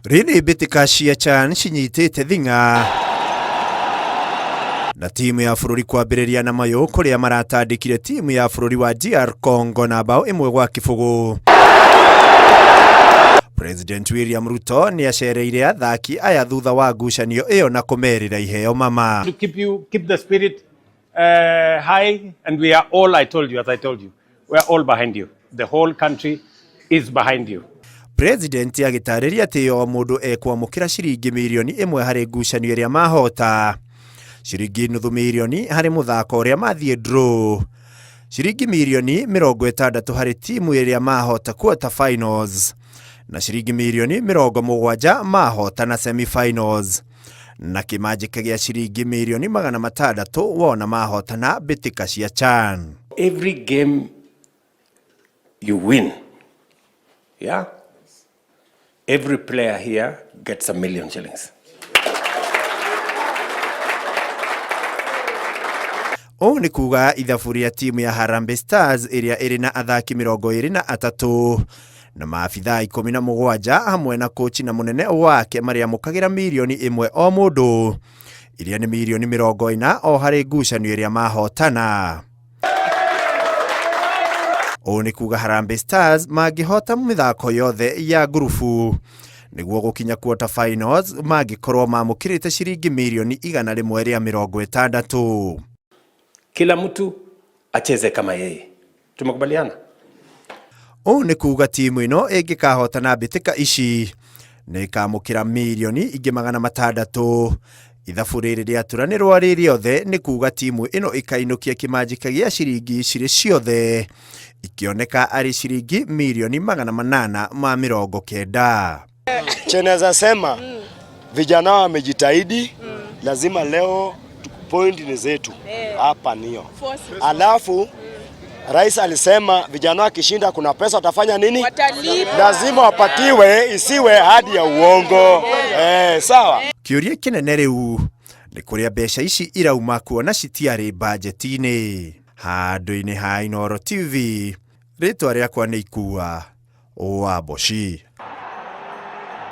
Rĩrĩ mbĩtĩka cia CHAN cinyitĩte thing'a na timu ya bũrũri kwambĩrĩria na mayũ kũrĩa maratandĩkire timu ya bũrũri wa DR Congo na bao 1-0. President William Ruto nĩ acereire athaki aya thutha wa ngucanio ĩyo na kũmerĩra iheo mama. To keep you keep the spirit high, and we are all, I told you, as I told you, we are all behind you. The whole country is behind you. President agĩtarĩria atĩ o mũndũ ekwamũkĩra ciringi mirioni 1 harĩ ngucanio ĩrĩa mahota, ciringi nuthu mirioni harĩ mũthako ũrĩa mathiĩ draw, ciringi mirioni 60 harĩ timu ĩrĩa mahota quarter finals, na ciringi mirioni 70 mahota na semi-finals, na kĩmanjĩka gĩa ciringi mirioni 600 wona mahotana mbĩtĩka cia CHAN. Every game you win, yeah? Every player here gets 1 million shillings. Ũũ nĩ kuga ithabu rĩa timu ya Harambee Stars ĩrĩa ĩrĩ na athaki 23 na maabithaa 17 hamwe na kochi na mũnene wake marĩamũkagĩra mirioni 1 o mũndũ, iria nĩ mirioni 40 o harĩ ngucanio ĩrĩa mahotana. Ũũ nĩ kuga Harambee Stars mangĩhota mĩthako yothe ya ngurubu nĩguo gũkinya quarter finals mangĩkorwo mamũkĩrĩte ciringi mirioni 160. Kila mtu acheze kama yeye. Tumekubaliana? Ũũ nĩ kuga timu ĩno ĩngĩkahotana mbĩtĩka ici nĩ ĩkamũkĩra mirioni ingĩ 600. Ithabu rĩrĩ rĩaturanĩrwo rĩ rĩothe nĩ kuga timu ĩno ĩkainũkia kĩmanjĩka gĩa ciringi cirĩ ciothe ikĩoneka arĩ ciringi mirioni 890. Cheneza sema vijana wamejitahidi, lazima leo point ni zetu hapa nio. Alafu rais alisema vijana wakishinda kuna pesa watafanya nini? Watalipa. Lazima wapatiwe, isiwe hadi ya uongo. Sawa. Kĩũria kĩnene rĩu nĩ kũrĩa mbeca ici irauma kuona citiarĩ bajeti-inĩ. Handũ-inĩ ha Inooro TV, rĩtwa rĩakwa nĩ Ikua wa Mboci.